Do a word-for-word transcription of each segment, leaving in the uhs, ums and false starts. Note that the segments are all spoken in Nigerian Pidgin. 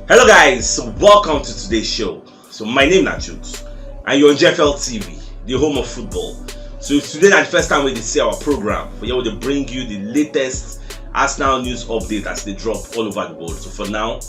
Hello guys, welcome to today's show. So my name na Chooks and you're on G F L T V, the home of football. So if today na the first time we dey see our program, for here we dey bring you the latest Arsenal news update as they drop all over the world. So for now,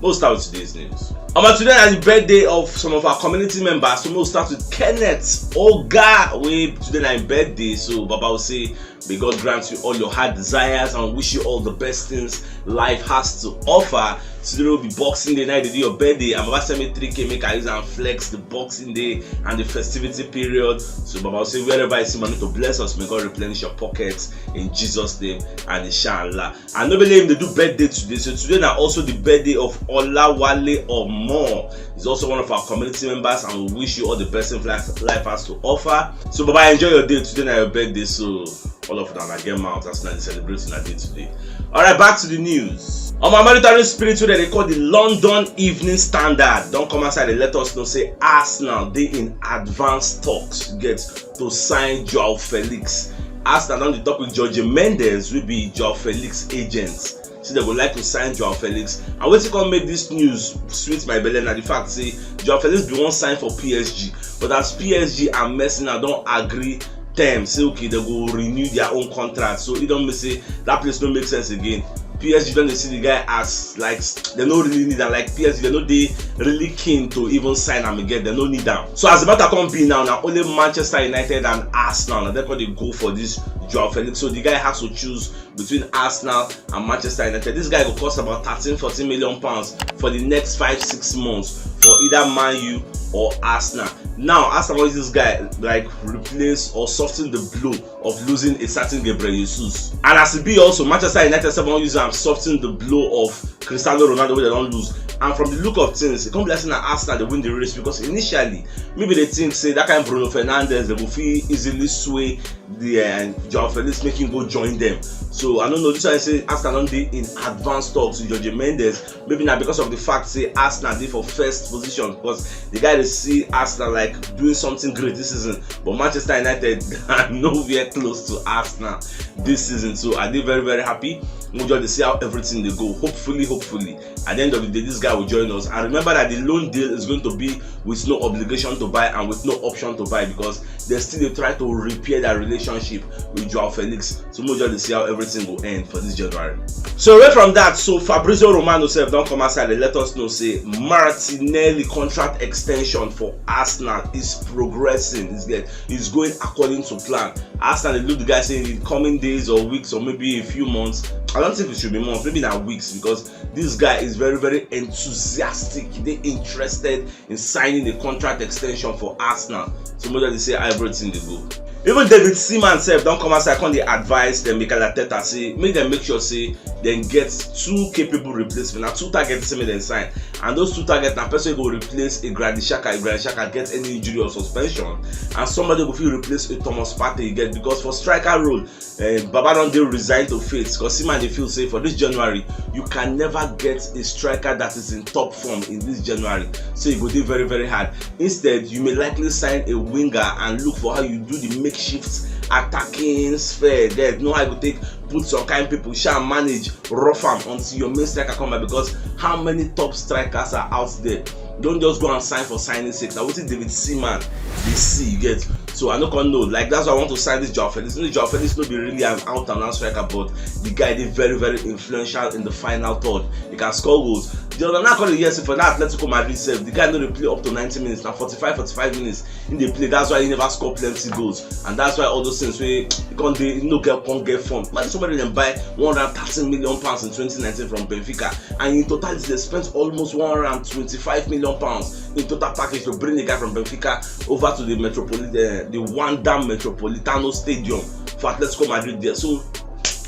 we'll start with today's news. Omo, today na the birthday of some of our community members. So we'll start with Kenneth Oga, wey today na him birthday. So Baba will say, may God grant you all your heart desires and wish you all the best things life has to offer. Today will be Boxing Day night, dey do your birthday. And Baba send me three K make I use and flex the Boxing Day and the festivity period. So Baba will say, wherever I see money to bless us, may God replenish your pockets in Jesus' name and inshallah. And nobody him dey do birthday today. So today na also the birthday of Olawale Omo. He's also one of our community members and we wish you all the best in life, life has to offer. So Baba, enjoy your day. Today na your birthday. So all of them get mouth as una dey celebrate una day today. Alright, back to the news. Omo, monitoring spirit wey dem dey call the London Evening Standard don come outside dey let us know say Arsenal dey in advanced talks, you get, to sign Joao Felix. Arsenal don dey talk with Jorge Mendes, wey be Joao Felix agent. Say dem go like to sign Joao Felix. And wetin come make this news sweet my belle na the fact say Joao Felix bin wan sign for P S G, but as P S G and Messi now don agree terms, say okay, dem go renew their own contract. So e don mean say that place no make sense again. P S G don dey see the guy as, like, dem no really need am. Like, P S G, dem no dey really keen to even sign am again. Dem no need am. So as the matter come be now, na only Manchester United and Arsenal na dem come dey go for this Joao Felix. So the guy has to choose between Arsenal and Manchester United. This guy go cost about thirteen, fourteen million pounds for the next five, six months for either Man U or Arsenal. Now Arsenal wan use this guy, like, replace or soften the blow of losing a certain Gabriel Jesus. And as e be also, Manchester United sef wan use am soften the blow of Cristiano Ronaldo wey dem don lose. And from the look of things, e come be like say na Arsenal dey win the race, because initially maybe dem think say that kind Bruno Fernandes, dem go fit easily sway the, uh, Joao Felix, make him go join them. So I don't know. This one say Arsenal don dey in advanced talks with Jorge Mendes. Maybe na because of the fact say Arsenal dey for first position, because the guy dey see Arsenal like doing something great this season. But Manchester United are nowhere close to Arsenal this season. So I dey very, very happy. We just dey see how everything dey go. Hopefully, hopefully, at the end of the day, this guy will join us. And remember that the loan deal is going to be with no obligation to buy and with no option to buy, because dem still dey try to repair their relationship with Joao Felix. So we just dey see how everything go end for this January. So away from that, so Fabrizio Romano sef don come outside dey let us know say Martinelli contract extension for Arsenal is progressing. It's get, it's going according to plan. Arsenal dey look the guy say in the coming days or weeks or maybe a few months. I don't think it should be months, maybe na weeks, because this guy is very, very enthusiastic. Dey interested in signing a contract extension for Arsenal. So make dem dey see how everything dey go. Even David Seaman sef don come outside come dey advise dem, Mikel Arteta, say make dem make sure say dem get two capable replacement. Na two targets say make dem sign, and those two targets na person wey go replace a Granit Xhaka. If Granit Xhaka get any injury or suspension, and somebody go fit replace a Thomas Partey, you get, because for striker role, uh, Baba don dey resigned to fate, because Seaman dey feel say for this January you can never get a striker that is in top form in this January. So e go dey very, very hard. Instead, you may likely sign a winger and look for how you do the makeshift attacking sphere there. Know how you go take put some kind people, sha manage, rough am until your main striker come back, because how many top strikers are out there? Don't just go and sign for signing sake. Na wetin David Seaman dey see, you get. So I no come know. Like, that's why I want to sign this Joao Felix. This Joao Felix no be really an out and out striker, but the guy dey very, very influential in the final third. He can score goals. The other night, come dey hear say for that Atletico Madrid sef, the guy no dey play up to ninety minutes. Na forty-five, forty-five minutes he dey play. That's why he never score plenty goals, and that's why all those things wey he come dey, he no get, come get form. Like, somebody dem buy one hundred thirteen million pounds in twenty nineteen from Benfica, and in totality they spent almost one hundred twenty-five million pounds in total package to bring the guy from Benfica over to the Metropolit-, uh, the Wanda Metropolitano Stadium for Atletico Madrid there. So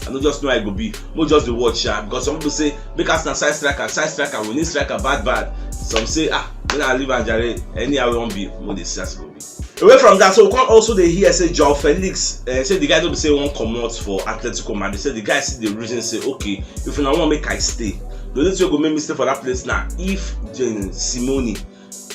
I no just know how e go be. Mo just dey watch, sha, because some people say make Arsenal sign striker, sign striker, we need striker bad, bad. Some say, ah, make I leave am jare, anyhow we wan be, mo dey see as e go be. Away from that, so we come also dey hear say Joao Felix, uh, say the guy no be say he wan comot for Atletico Madrid. Say the guy still dey reason say, okay, if una wan make I stay, the only thing wey go make me stay for that place na if Jane Simone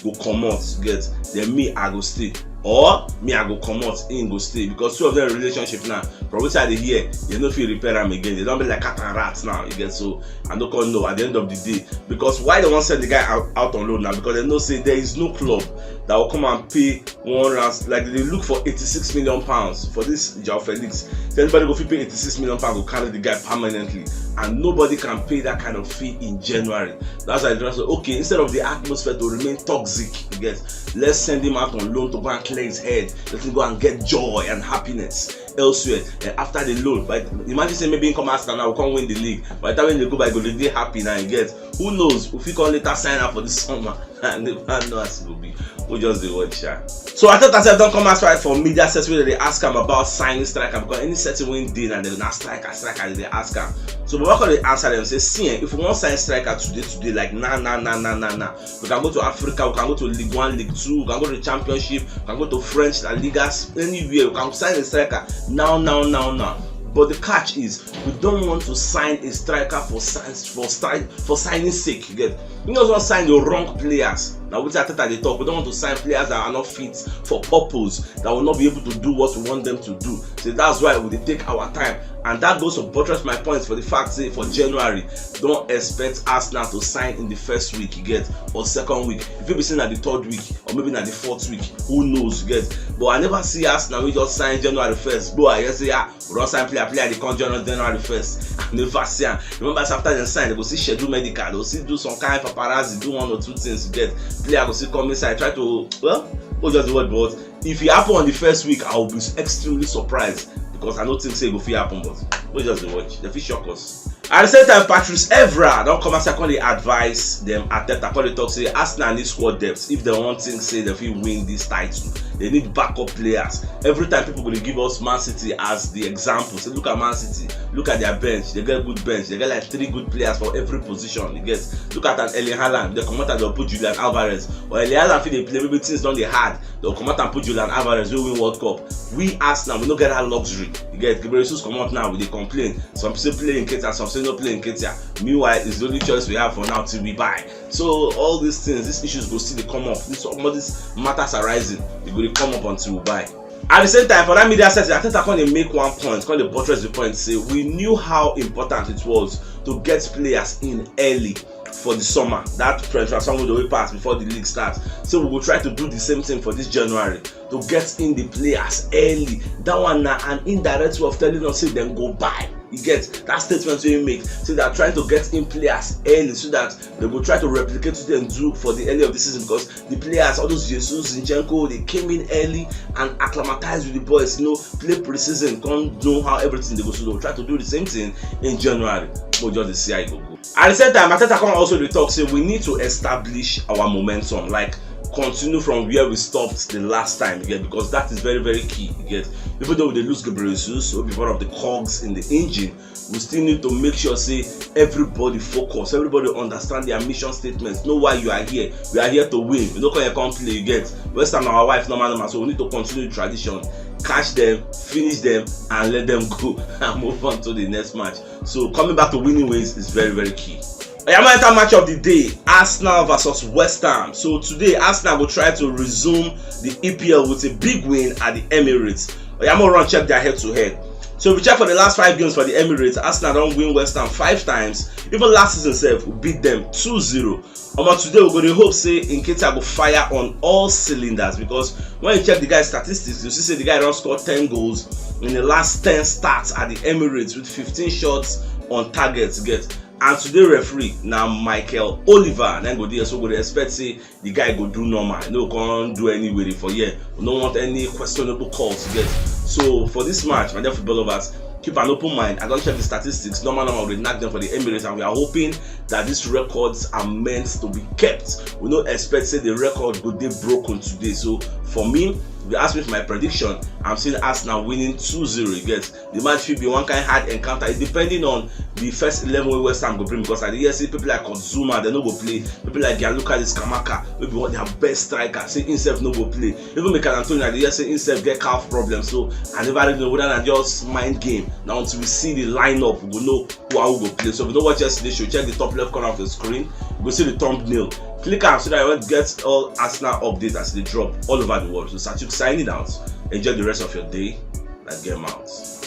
go comot, get, then me I go stay. or me I go comot, him go stay, because two of them relationship now, from wetin I dey hear, they no fit repair am again. They don be like cat and rat now, you get. So I no come know at the end of the day, because why they wan send the guy out, out on loan now? Because they know say there is no club that will come and pay one round. Like, they look for eighty-six million pounds for this Joao Felix. So anybody go fit pay eighty-six million pounds go carry the guy permanently, and nobody can pay that kind of fee in January. That's why they say, okay, instead of the atmosphere to remain toxic, you get, let's send him out on loan to go and clear his head. Let him go and get joy and happiness elsewhere. And after the loan, but imagine say maybe he come Arsenal now, come win the league. By the time they go back, go dey happy now, you get. Who knows? If we come later sign up for the summer, I never know as it go be. We just dey watch, sha. So Arteta sef don come outside for media set wey dey ask am about signing striker, because any setting wey dey na na striker, striker dey ask am. So Baba come dey answer them say, see, eh, if we wan sign striker today, today, like, na na na na na na, we can go to Africa, we can go to League One, League Two, we can go to Championship, we can go to French La Liga, anywhere, we can sign a striker now, now, now, now. But the catch is, we don't want to sign a striker for sign for style for signing sake. You get? We just want to sign the wrong players. Now, with Arteta dey talk, we don't want to sign players that are not fit for purpose, that will not be able to do what we want them to do. So that's why we dey take our time, and that goes to buttress my points for the fact say for January, don't expect Arsenal to sign in the first week, you get, or second week. If you be saying at the third week or maybe not the fourth week, who knows, you get. But I never see Arsenal we just sign January first. Go ahead say, ah, we don sign player, player dey come join us January first. I never see am. Remember, say after dem sign, they go see schedule medical, they go see do some kind of paparazzi, do one or two things, you get. Player go see come inside, try to, well, go just the word, but if it happen on the first week, I will be extremely surprised, because I don't think say it go fit happen, but we just dey watch. They fit shock us. At the same time, Patrice Evra don come outside, come dey advise them. Arteta come dey talk say Arsenal need squad depth if they wan think say they fit win this title. They need backup players. Every time people go dey give us Man City as the example. Say, look at Man City, look at their bench. They get good bench. They get like three good players for every position. You get, look at an Erling Haaland. They come out and they put Julian Alvarez. Or Erling Haaland fit dey play, maybe things don dey hard. They'll come out and put Julian Alvarez wey win World Cup. We Arsenal, we no get that luxury. You get, Gabriel Jesus come out now, we dey complain. Some say play Nketiah, some say no play Nketiah. Meanwhile, it's the only choice we have for now till we buy. So all these things, these issues go still dey come up. This, some of these matters arising, they go dey come up until we buy. At the same time, for that media setting, Arteta come dey make one point, come dey buttress the point, say we knew how important it was to get players in early for the summer. That transfer window wey pass before the league starts. So we go try to do the same thing for this January, to get in the players early. That one na an indirect way of telling us say dem go buy. You get that statement wey you make, say they are trying to get in players early so that they go try to replicate what dem do for the early of the season, because the players, all those Jesus, Zinchenko, they came in early and acclimatized with the boys, you know, play pre-season, come know how everything dey go. So they'll try to do the same thing in January. But just dey see how it go go. At the same time, Arteta come also dey talk say we need to establish our momentum, like, continue from where we stopped the last time, you get, because that is very, very key, you get. Even though we dey lose Gabriel Jesus, who be one of the cogs in the engine, we still need to make sure say everybody focus, everybody understand their mission statements, know why you are here. We are here to win. We no come here come play, you get. West Ham na our wife, normal, normal, so we need to continue the tradition, catch them, finish them, and let them go and move on to the next match. So coming back to winning ways is very, very key. Oya, ma enter match of the day, Arsenal versus West Ham. So today, Arsenal go try to resume the E P L with a big win at the Emirates. Oya, ma run check their head to head. So if we check for the last five games for the Emirates, Arsenal don win West Ham five times. Even last season sef, we beat them two zero. Omo, today we go dey hope say Nketiah go fire on all cylinders, because when you check the guy's statistics, you see say the guy don score ten goals in the last ten starts at the Emirates with fifteen shots on target, you get. And today referee na Michael Oliver, na him go dey, so we go dey expect say the guy go do normal. No come do any weird for here. We no want any questionable calls, you get. So for this match, my dear football lovers, keep an open mind. I don check the statistics. Normal, normal, we dey knack them for the Emirates, and we are hoping that these records are meant to be kept. We no expect say the record go dey broken today. So for me, if you ask me for my prediction, I'm seeing Arsenal winning two zero, you get. The match fit be one kind hard encounter. It depending on the first eleven wey West Ham go bring, because I dey hear say people like Kurt Zouma, they no go play. People like Gianluca Scamacca, wey be one of their best strikers, say himself no go play. Even Michail Antonio, I dey hear say himself get calf problem. So I never really know whether na just mind game. Na until we see the lineup, we go know who and who go play. So if you no watch yesterday show, check the top left corner of the screen. You go see the thumbnail. Click am so that you wan get all Arsenal updates as e dey drop all over the world. So Satuk signing out. Enjoy the rest of your day. Na game out.